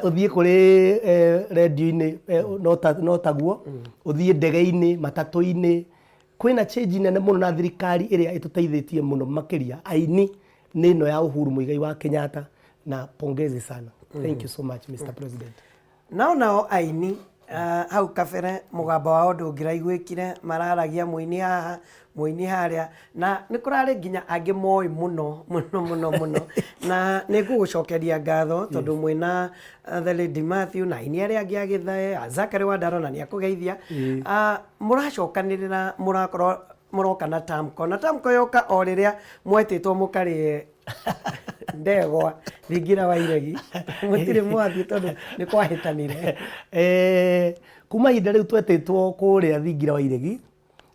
Ũthiĩ kũrĩ rendio-inĩ no taguo, ũthiĩ ndege-inĩ, matatũ-inĩ, kwĩna change nene mũno na thirikari ĩrĩa ĩtũteithĩtie mũno makĩria aini nĩ ĩno ya Uhuru Muigai wa Kenyatta na pongezi sana. Thank you so much, Mr. President. Nao nao aini hau kabere mũgambo wao ndũngĩraiguĩkire, mararagia mũini haha, mũini harĩa, na nĩ kũrarĩ nginya angĩ moĩ mũno mũno mũno mũno, na nĩ ngũgũcokeria ngatho tondũ mwĩna the Lady Matthew na aini arĩa angĩ a Gĩthae, a Zachary Wandaro na nĩ akũgeithia. Mũracokanĩrĩra mũrakorwo mũroka na Tamko, na Tamko yoka o rĩrĩa mwetĩtwo mũkarĩe ndegwa thingira wa iregi, mũtirĩ mwathiĩ tondũ nĩ kwahĩtanire. Kuma ihinda rĩu twetĩtwo kũrĩa thingira wa iregi,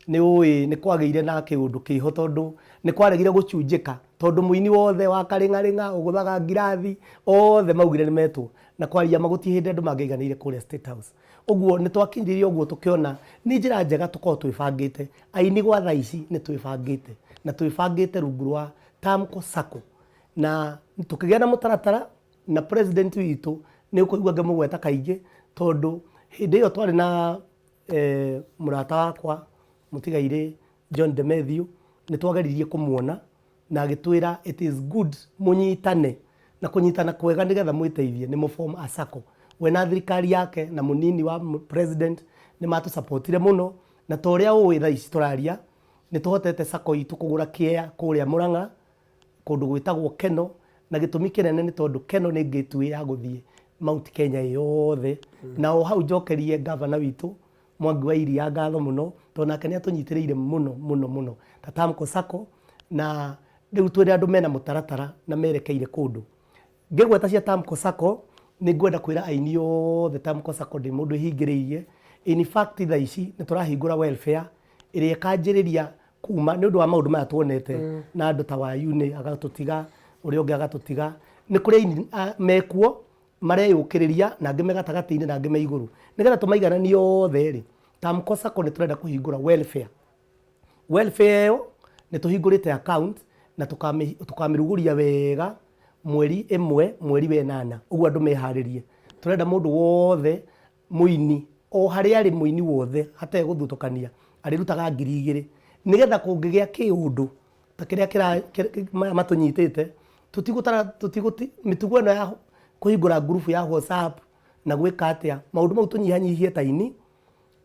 nĩ ũĩ nĩ kwagĩire na kĩũndũ kĩho tondũ nĩ kwaregire gũcunjĩka tondũ mũini wothe wa karĩng'arĩng'a ũgũthaga ngirathi othe maugire nĩ metwo, na kwaria ma gũtirĩ hĩndĩ andũ mangĩaiganĩire kũrĩa State House. Ũguo nĩ twakinyire ũguo tũkĩona nĩ njĩra njega tũkorwo twĩbangĩte. Aini gwa thaa ici nĩ twĩbangĩte na twĩbangĩte rungu rwa Tamko Sacco na tũkĩgĩa na mũtaratara na president witũ nĩ ũkũigua ngĩmũgweta kaingĩ tondũ hĩndĩ ĩyo twarĩ na mũrata wakwa mũtigairĩ John Demethiũ nĩ twageririe kũmuona na agĩtwĩra it is good mũnyitane na kũnyitana kwega nĩgetha mwĩteithie nĩ mũform a sacco. We na thirikari yake na mũnini wa president nĩ matũsupportire mũno na ta ũrĩa ũĩ thaa ici tũraria nĩ tũhotete sacco itũ kũgũra kĩea kũrĩa Mũrang'a kũndũ gwĩtagwo Keno, na gĩtũmi kĩnene nĩ tondũ Keno nĩ gateway ya gũthiĩ Mount Kenya yothe. Na o hau njokerie ngavana witũ Mwangi wa Iria ngatho mũno tondũ nake nĩ atũnyitĩrĩire mũno mũno mũno ta Tamko Sacco, na rĩu twĩna andũ mena mũtaratara na merekeire kũndũ. Ngĩgweta cia Tamko Sacco nĩ ngwenda kwĩra aini othe Tamko Sacco ndĩ mũndũ ĩhingĩrĩirie. In fact thaa ici nĩ tũrahingũra welfare ĩrĩa ĩkanjĩrĩria kuma nĩ ũndũ wa maũndũ maya tuonete na andũ ta Wayune agatũtiga, ũrĩa ũngĩ agatũtiga. Nĩ kũrĩ aini mekuo mareyũkĩrĩria na angĩ me gatagatĩ-inĩ na angĩ me igũrũ. Nĩgetha tũmaigananie othe rĩ, Tamko Sacco nĩ tũrenda kũhingũra welfare. Welfare ĩyo nĩ tũhingũrĩte account na tũkamĩrugũria wega mweri ĩmwe mweri wa ĩnana, ũguo andũ meharĩrie. Tũrenda mũndũ wothe mũini o harĩa arĩ mũini wothe hatarĩ gũthutũkania arĩrutaga 2000 nĩgetha kũngĩgĩa kĩũndũ ta kĩrĩa maya matũnyitĩte, tũtigũtara tũtigũti mĩtugo ĩno ya kũhingũra ngurubu ya WhatsApp na gwĩka atĩa, maũndũ mau tũnyihanyihie ta aini,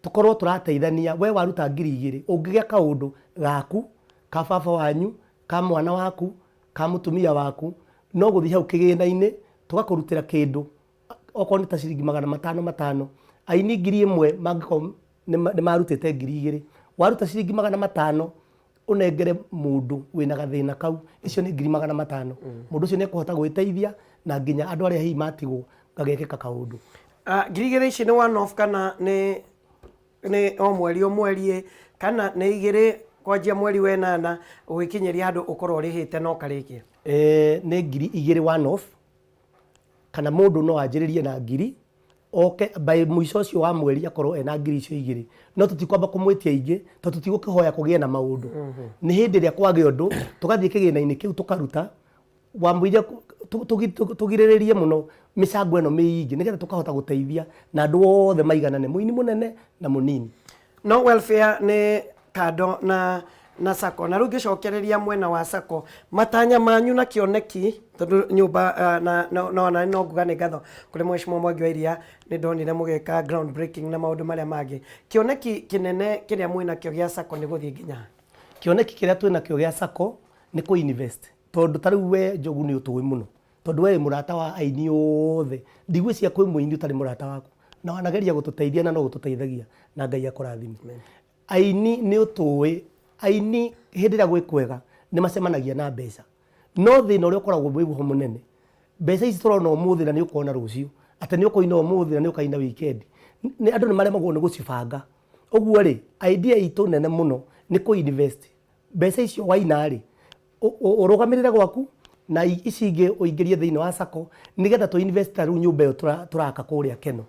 tũkorwo tũrateithania. We waruta 2000 ũngĩgĩa kaũndũ gaku, ka baba wanyu, ka mwana waku, ka mũtumia waku, no gũthiĩ hau kĩgĩna-inĩ tũgakũrutĩra kĩndũ okorwo nĩ ta ciringi 500 matano, aini 1000 mangĩkorwo nĩ marutĩte 2000, waruta ciringi 500 ũnengere mũndũ wĩna gathĩna kau, icio nĩ 500,000. Mũndũ ũcio nĩ ekũhota gwĩteithia na nginya andũ arĩa hihi matigwo gagekĩka kaũndũ. 2000 ici nĩ one off kana nĩ o mweri o mweri, kana nĩ igĩrĩ kwanjia mweri wa ĩnana ũgĩkinyĩria handũ ũkorwo ũrĩhĩte na ũkarĩkia? Nĩ 2000 one off, kana mũndũ no anjĩrĩrie na ngiri oke by mũico ũcio wa mweri akorwo ena ngiri icio igĩrĩ, no tũtikwamba kũmwĩtia ingĩ tondũ tũtigũkĩhoya kũgĩe na maũndũ. Nĩ hĩndĩ ĩrĩa kwagĩa ũndũ tũgathiĩ kĩgĩna-inĩ kĩu tũkaruta wamũiria tũgirĩrĩrie mũno mĩcango ĩno mĩingĩ nĩgetha tũkahota gũteithia na andũ othe maiganane, mũini mũnene na mũnini. No welfare nĩ kando na sacco, na rĩu ngĩcokereria mwena wa sacco, matanya manyu na kĩoneki, tondũ nyũmba na no no na no nguga nĩ ngatho kũrĩ Mheshimiwa Mwangi wa Iria, nĩ ndonire mũgĩka ground breaking na maũndũ marĩa mangĩ. Kĩoneki kĩnene kĩrĩa mwĩnakĩo gĩa sacco nĩ gũthiĩ nginya ha? Kĩoneki kĩrĩa twĩnakĩo gĩa sacco nĩ kũ invest, tondũ ta rĩu we Njogu nĩ ũtũĩ mũno, tondũ we wĩ mũrata wa aini othe, ndigwĩciria kwĩ mũini ũtarĩ mũrata waku, na wanageria gũtũteithia na no ũtũteithagia, na Ngai akũrathime. Aini nĩ ũtũĩ, aini hĩndĩ ĩrĩa gwĩ kwega nĩ macemanagia na mbeca, no thĩna ũrĩa ũkoragwo wĩ ho mũnene, mbeca ici tũrona ũmũthĩ na nĩ ũkona rũciũ, atĩ nĩ ũkũina ũmũthĩ na nĩ ũkaina weekend, andũ nĩ maremagwo nĩ gũcibanga. Ũguo rĩ, idea itũ nene mũno nĩ kũ invest mbeca icio waina rĩ, ũrũgamĩrĩre gwaku na ici ingĩ ũingĩrie thĩinĩ wa sacco nĩgetha tũ invest ta rĩu nyũmba ĩyo tũraka kũrĩa Keno.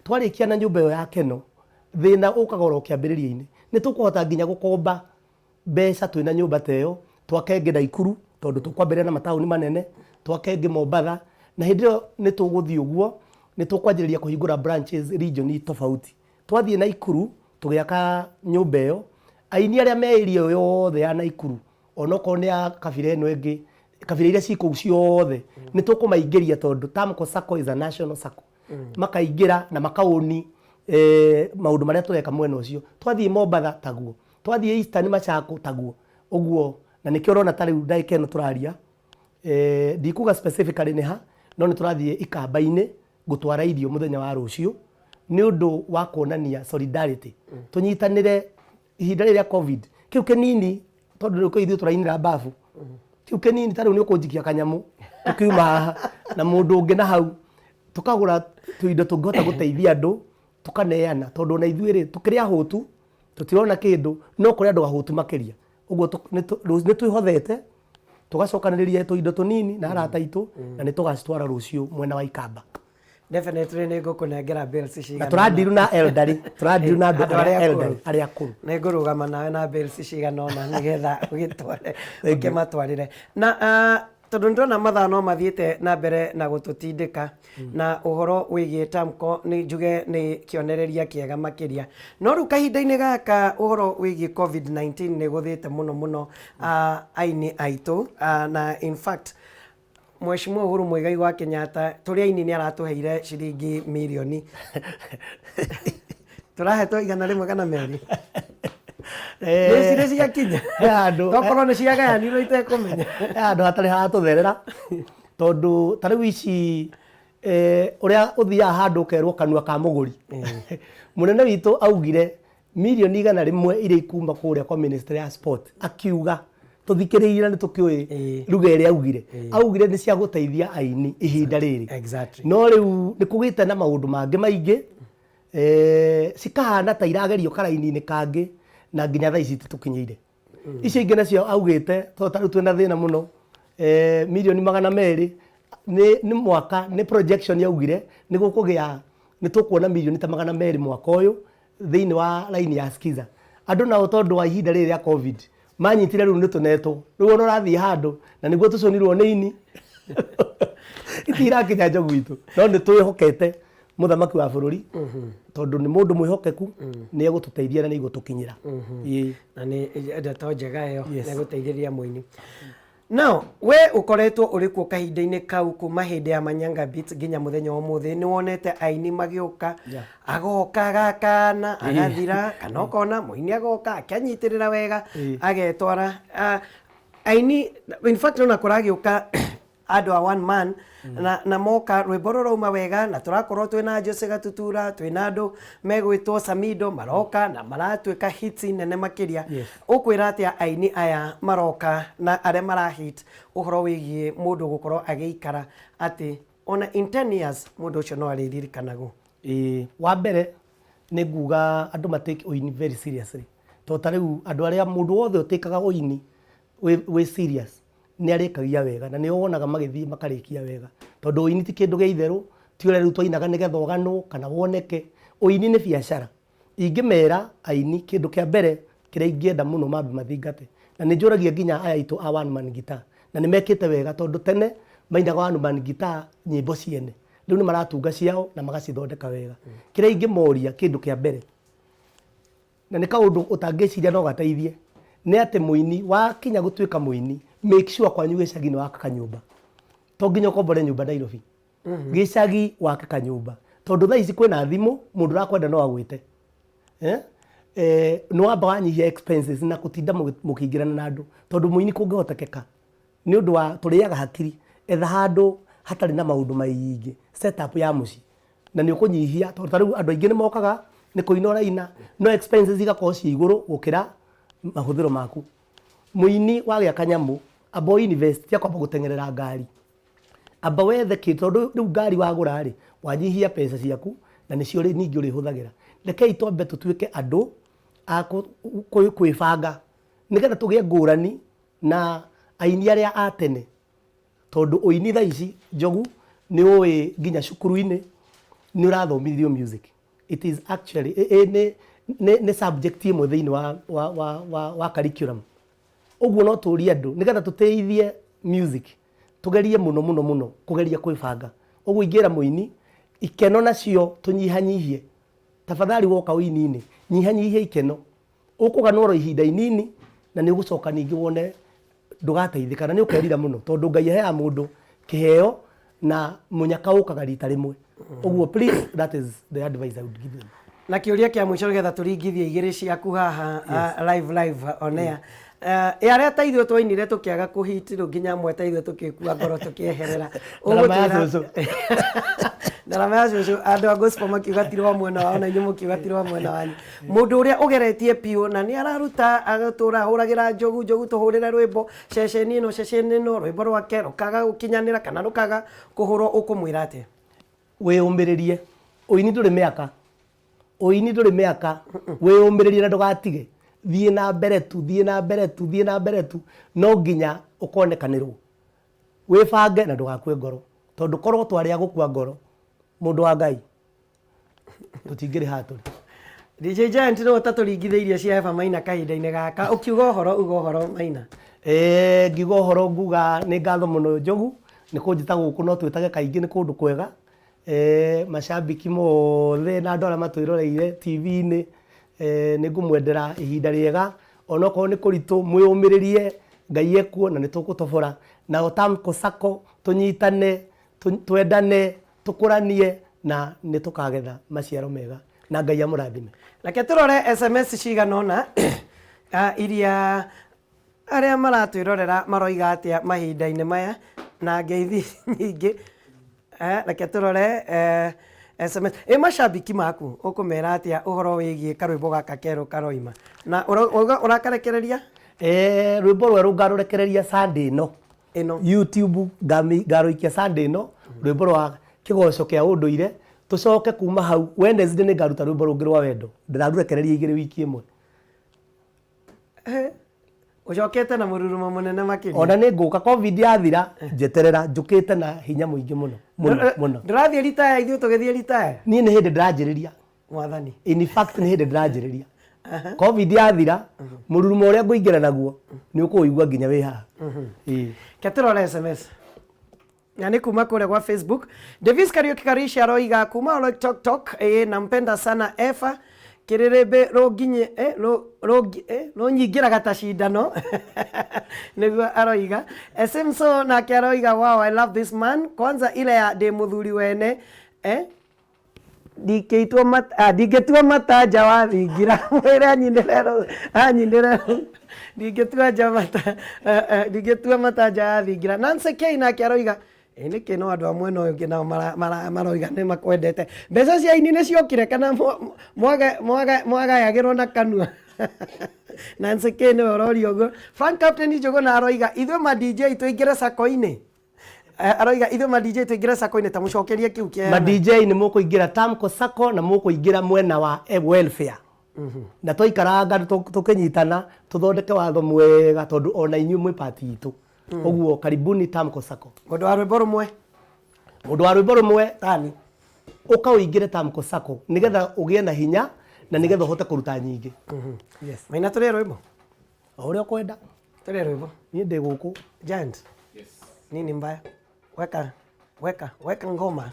Twarĩkia na nyũmba ĩyo ya Keno, thĩna ũkaga oro kĩambĩrĩria-inĩ. Nĩ tũkũhota nginya gũkomba mbeca twĩna nyũmba ta ĩyo, twake ĩngĩ Naikuru tondũ tũkwambĩrĩria na mataũni manene, twake ĩngĩ Mombatha, Na hĩndĩ ĩyo nĩ tũgũthiĩ ũguo, nĩ tũkwanjĩrĩria kũhingũra branches region tofauti. Twathiĩ Naikuru tũgĩaka nyũmba ĩyo, aini arĩa me area ĩyo yothe ya Naikuru, onokorwo nĩ a kabira ĩno ĩngĩ, kabira iria ciĩ kũu ciothe, nĩ tũkũmaingĩria tondũ Tamco Sacco is a national sacco. Makaingĩra na makaũni maũndũ marĩa tũreka mwena ũcio. Twathiĩ Mombatha taguo, twathiĩ Eastern Machakos taguo, ũguo na nĩkĩo ũrona ta rĩu ndagĩka ĩno tũraria, ndikuga specifically nĩ ha, no nĩ tũrathiĩ ikamba-inĩ gũtwara irio mũthenya wa rũciũ nĩ ũndũ wa kuonania solidarity. Tũnyitanĩre ihinda rĩrĩ rĩa Covid, kĩu kĩnini tondũ rĩu kwĩ ithuĩ tũrainĩra mbabu, kĩu kĩnini ta rĩu nĩ ũkũnjikia kanyamũ tũkiuma haha na mũndũ ũngĩ na hau, tũkagũra tũindo tũngĩhota gũteithia andũ tũkaneana, tondũ ona ithuĩ rĩ tũkĩrĩ ahũtu tũtirona kĩndũ, no kũrĩ andũ ahũtu makĩria. Ũguo nĩ twĩhothete tũgacokanĩrĩria tũindo tũnini na arata aitũ na nĩ tũgacitwara rũciũ mwena wa Ikamba. Definitely nĩ ngũkũnengera bills cigana. Na tũrandiru na elderly, tũrandiru na andũ arĩa elderly, arĩa akũrũ. Nĩ ngũrũgama nawe na bills cigana ũna nĩgetha ũgĩtware, ũkĩmatwarĩre. Na tondũ nĩndĩrona mathaa no mathiĩte na mbere na gũtũtindĩka na ũhoro wĩgiĩ Tamco nĩ njuge nĩ kĩonereria kĩega makĩria. No rĩu kahinda-inĩ gaka ũhoro wĩgiĩ COVID-19 nĩ gũthĩte mũno mũno aini aitũ na in fact Mheshimiwa Uhuru Muigai wa Kenyatta tũrĩ aini nĩ aratũheire ciringi mirioni tũrahetwo 100 kana 2 nĩ cirĩ ciakinya He handũ tokorwo nĩ ciagayanirwo itekũmenya. He handũ hatarĩ haratũtherera tondũ ta rĩu ici ũrĩa ũthiaga handũ ũkerwo kanua ka mũgũri. Mũnene witũ augire mirioni 100 iria ikuma kũrĩa kwa Ministry ya Sport, akiuga tũthikĩrĩirie na nĩ tũkĩũĩ ruga ĩrĩa augire. Augire nĩ cia gũteithia aini ihinda rĩrĩ. No rĩu nĩ kũgĩte na maũndũ mangĩ maingĩ, cikahana ta iragerio karaini-inĩ kangĩ na nginya thaa ici ititũkinyĩire. Icio ingĩ nacio augĩte tondũ ta rĩu twĩna thĩna mũno, mirioni 200 nĩ mwaka, nĩ projection augire nĩ gũkũgĩa, nĩ tũkuona mirioni ta 200 mwaka ũyũ thĩinĩ wa raini ya Skiza. Andũ nao tondũ wa ihinda rĩrĩ rĩa Covid manyitire rĩu nĩ tũnetwo, rĩu ona ũrathiĩ handũ na nĩguo tũcũnirwo nĩ ini itirakinya njogu itũ, no nĩ twĩhokete mũthamaki wa bũrũri tondũ nĩ mũndũ mwĩhokeku, nĩ egũtũteithia na nĩ egũtũkinyĩra. Ĩĩ. Na nĩ ndeto njega ĩyo. Nĩ gũteithĩrĩria mũini. Now, we ũkoretwo ũrĩ kuo kahinda-inĩ kau kuma hĩndĩ ya Manyanga Beats nginya mũthenya wa ũmũthĩ, nĩ wonete aini magĩũka, agoka agakana, agathira, kana ũkona mũini agoka akĩanyitĩrĩra wega, agetwara. Aini, in fact ona kũragĩũka andũ a one man na moka rwĩmbo rũrauma wega, na tũrakorwo twĩna Jose Gatutura, twĩna andũ megwĩtwo Samido maroka na maratuĩka hits nene makĩria. Ũkwĩra atĩa aini aya maroka na arĩa mara hit ũhoro wĩgiĩ mũndũ gũkorwo agĩikara atĩ ona in 10 years mũndũ ũcio no arĩririkanagwo? Ĩĩ, wa mbere nĩ nguga andũ ma take ũini very seriously, tondũ ta rĩu andũ arĩa mũndũ wothe ũtĩkaga ũini wĩ serious nĩ arĩkagia wega, na nĩo wonaga magĩthiĩ makarĩkia wega, tondũ ũini ti kĩndũ gĩa itherũ, ti ũrĩa rĩu twainaga nĩgetha ũganwo kana woneke. Ũini nĩ biacara. Ingĩmera aini kĩndũ kĩa mbere kĩrĩa ingĩenda mũno mambe mathingate, na nĩ njũragia nginya aya aitũ a one man guitar, na nĩ mekĩte wega tondũ tene mainaga one man guitar nyĩmbo ciene, rĩu nĩ maratunga ciao na magacithondeka wega. Kĩrĩa ingĩmoria kĩndũ kĩa mbere, na nĩ kaũndũ ũtangĩciria no gateithie, nĩ atĩ mũini wakinya gũtuĩka mũini, make sure kwanyu gĩcagi nĩ waka kanyũmba. To nginya ũkombore nyũmba Nairobi, gĩcagi wake kanyũmba, tondũ thaa ici kwĩna thimũ, mũndũ ũrakwenda no agwĩte. Nĩ wamba wanyihia expenses na gũtinda mũkĩingĩrana na andũ, tondũ mũini kũngĩhotekeka nĩ ũndũ wa tũrĩaga hakiri, etha handũ hatarĩ na maũndũ maingĩ, set up ya mũciĩ, na nĩ ũkũnyihia, tondũ ta rĩu andũ aingĩ nĩ mokaga nĩ kũina ũraina, no expenses igakorwo ciĩ igũrũ gũkĩra mahũthĩro maku. Mũini wagĩa kanyamũ, amba ũ invest, tiga kwamba gũteng'erera ngari, amba wethe kĩndũ, tondũ rĩu ngari wagũra rĩ, wanyihia mbeca ciaku na nĩcio ningĩ ũrĩhũthagĩra. Rekei twambe tũtuĩke andũ a kwĩbanga nĩgetha tũgĩe ngũrani na aini arĩa a tene, tondũ ũini thaa ici Njogu nĩ ũĩ nginya cukuru-inĩ nĩ ũrathomithio music. It is actually nĩ subject ĩmwe thĩinĩ wa curriculum. Ũguo no tũrie andũ nĩgetha tũteithie music. Tũgerie mũno mũno mũno kũgeria kwĩbanga. Ũguo ingĩra mũini, ikeno nacio tũnyihanyihie. Tafadhali woka ũini-inĩ, nyihanyihia ikeno. Ũkũganwo oro ihinda inini na nĩ ũgũcoka ningĩ wone ndũgateithĩka na nĩ ũkerira mũno tondũ Ngai aheaga mũndũ kĩheo na mũnyaka ũkaga rita rĩmwe. Ũguo please, that is the advice I would give them. Na kĩũria kĩa mũico nĩgetha tũringithie igĩrĩ ciaku haha live live on air. Ĩ arĩa ta ithuĩ twainire tũkĩaga kũhit rĩu nginya amwe ta ithuĩ tũgĩkua ngoro tũkĩeherera. Ndarama ya cũcũ. Ndarama ya cũcũ andũ a gospel makiuga ti rwa mwena wao na inyuĩ mũkiuga ti rwa mwena wanyu. Mũndũ ũrĩa ũgeretie biũ na nĩ araruta agatũra ahũragĩra njogu njogu tũhũrĩre rwĩmbo ceceni ĩno ceceni ĩno rwĩmbo rwake rũkaga gũkinyanĩra kana rũkaga kũhũrwo ũkũmwĩra atĩa? Wĩyũmĩrĩrie. Ũini ndũrĩ mĩaka. Ũini ndũrĩ mĩaka. Wĩyũmĩrĩrie na ndũgatige. Thiĩ na mbere tu, thiĩ na mbere tu, thiĩ na mbere tu, no nginya ũkonekanĩrwo. Wĩbange na ndũgakue ngoro. Tondũ korwo twarĩ a gũkua ngoro, mũndũ wa Ngai, tũtingĩrĩ haha tũrĩ. DJ Giant nĩwe ũtatũringithĩirie cia Eva Maina kahinda-inĩ gaka. Ũkiuga ũhoro, uga ũhoro Maina. Ĩĩ ngiuga ũhoro nguga nĩ ngatho mũno Njogu nĩ kũnjĩta gũkũ no twĩtage kaingĩ nĩ kũndũ kwega. Macambĩki mothe na andũ arĩa matwĩroreire TV-inĩ nĩ ngũmwendera ihinda rĩega onokorwo nĩ kũritũ mwĩyũmĩrĩrie Ngai ekuo na nĩ tũgũtobora. Nao Tamko Sacco tũnyitane, twendane, tũkũranie na nĩ tũkagetha maciaro mega na Ngai amũrathime. Reke tũrore SMS cigana ũna iria arĩa maratwĩrorera maroiga atĩa mahinda-inĩ maya na ngeithi nyingĩ. Reke tũrore SMS. Ĩ macambiki maku ũkũmera atĩa ũhoro wĩgiĩ karwĩmbo gaka kerũ karoima na ũrakarekereria? Rwĩmbo rwerũ ngarũrekereria Sunday ĩno. Ĩno. YouTube ngarũikia Sunday ĩno rwĩmbo rwa kĩgoco kĩa ũndũire tũcoke kuma hau Wednesday nĩ ngaruta rwĩmbo rũngĩ rwa wendo ndĩrarurekereria igĩrĩ wiki ĩmwe. Ũcokete na mũrurumo mũnene makĩria. Ona nĩ ngũka Covid yathira njeterera njũkĩte na hinya mũingĩ mũno mũno mũno. Ndũrathiĩ ritaya ithuĩ tũgĩthiĩ ritaya? Niĩ nĩ hĩndĩ ndĩranjĩrĩria. Mwathani. In fact nĩ hĩndĩ ndĩranjĩrĩria. Covid yathira mũrurumo ũrĩa ngũingĩra naguo nĩ ũkũũigua nginya wĩ haha. Ĩĩ. Reke tũrore SMS. Na nĩ kuma kũrĩa gwa Facebook. Davis Kariuki Karishi aroiga kuma Oloitoktok, nampenda sana Eva kĩrĩrĩmbĩ rũnginye rũngi rũnyingĩraga ta cindano nĩguo aroiga. Simso nake aroiga wow, I love this man, kwanza ile ya ndĩ mũthuri wene ndingĩtua mata ndingĩtua mata nja wa thingira mwĩre anyinĩre anyinĩre ndingĩtua nja mata ndingĩtua mata nja ya thingira. Nancy K nake aroiga ĩ nĩkĩ no andũ a mwena ũyũ ũngĩ nao maroiga nĩ makwendete. Mbeca cia aini nĩ ciokire kana mwagayagĩrwo na kanua? Nancy K nĩwe ũroria ũguo. Frank Captain Njũgũna aroiga ithuĩ ma DJ tũingĩre sacco-inĩ. Aroiga ithuĩ ma DJ tũingĩre sacco-inĩ ta mũcokerie kĩu kĩa Ma DJ nĩ mũkũingĩra Tamko Sacco na mũkũingĩra mwena wa welfare. Na twaikaranga tũkĩnyitana tũthondeke watho mwega tondũ ona inyuĩ mwĩ part itũ. Ũguo karibuni Tamko Sacco. Mũndũ wa rwĩmbo rũmwe. Mũndũ wa rwĩmbo rũmwe. Tani. Ũka ũingĩre Tamko Sacco nĩgetha ũgĩe na hinya na nĩgetha ũhote kũruta nyingĩ. Yes. Maina tũrĩe rwĩmbo. O ũrĩa ũkwenda. Tũrĩe rwĩmbo. Niĩ ndĩ gũkũ. Giant. Yes. Nini mbaya? Weka, weka, weka ngoma.